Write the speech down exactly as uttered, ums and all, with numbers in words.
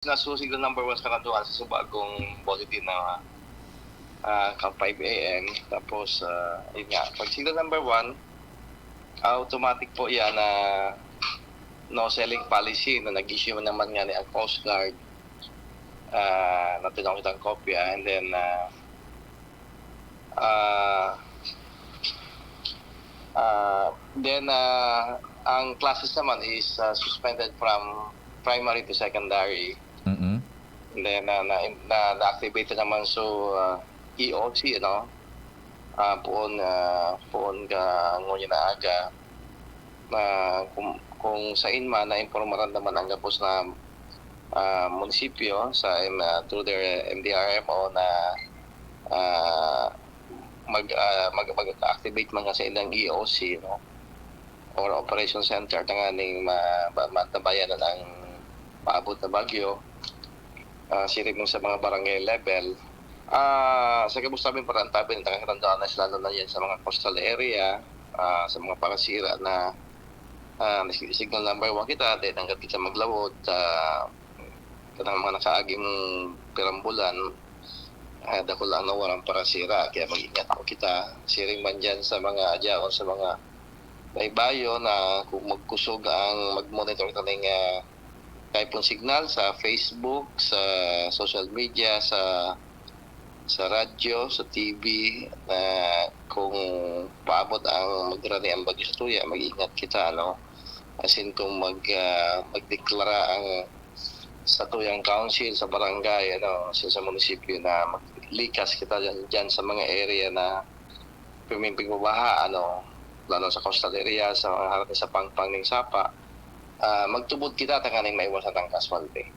na so signal number one sa karanduan sa suba kung bulletin na, ah, ka five A M. Tapos, ah, yun nga, pag signal number one, automatic po yan na no selling policy na nag-issue naman nga ni ang Coast Guard, ah, na tinawag kitang kopya. And then, ah, ah, ah, then, ah, ang classes naman is, ah, suspended from primary to secondary. Mm-mm. And then, ah, na, na, na-activate naman so, ah, E O C, ano? Ah, poon, ah, poon ka ngunyan na aga. Na kung, kung sain man, naimpormaran naman ang gabos na, ah, munisipyo sa, M- ah, through their M D R M O na, ah, mag, ah, mag, mag-activate man nga sa ilang E O C, no? Or operation center, tanganing ma-, ma-, matabayanan ang paabot na bagyo. Ah, siring man sa mga barangay level. Ah, sa gabos naming parantabi, nakakatandaan na sila na yan sa mga coastal area, ah, sa mga parasira na, ah, sig-, signal number one kita, then hanggang kita maglawod, ah, kanang mga nakaaging pirambulan, ah, dakul ang nawaran parasira. Kaya mag-ingat po kita. Siring man dyan sa mga adyaon, sa mga baybayon na kung magkusog ang mag-monitor kaning, ah, typhoon signal sa Facebook, sa social media, sa, sa radyo, sa T V, na kung paabot ang magrani ang bagyo sa tuya, mag-ingat kita, ano? As in, kung mag, ah, magdeklara ang sa tuyang council, sa barangay, ano, sa, sa munisipyo na maglikas kita dyan, dyan sa mga area na piming pigbabaha, ano, lalo sa coastal area, sa mga harap sa pangpang ning sapa, ah, magtubod kita tanganing maiwasan ang casualty.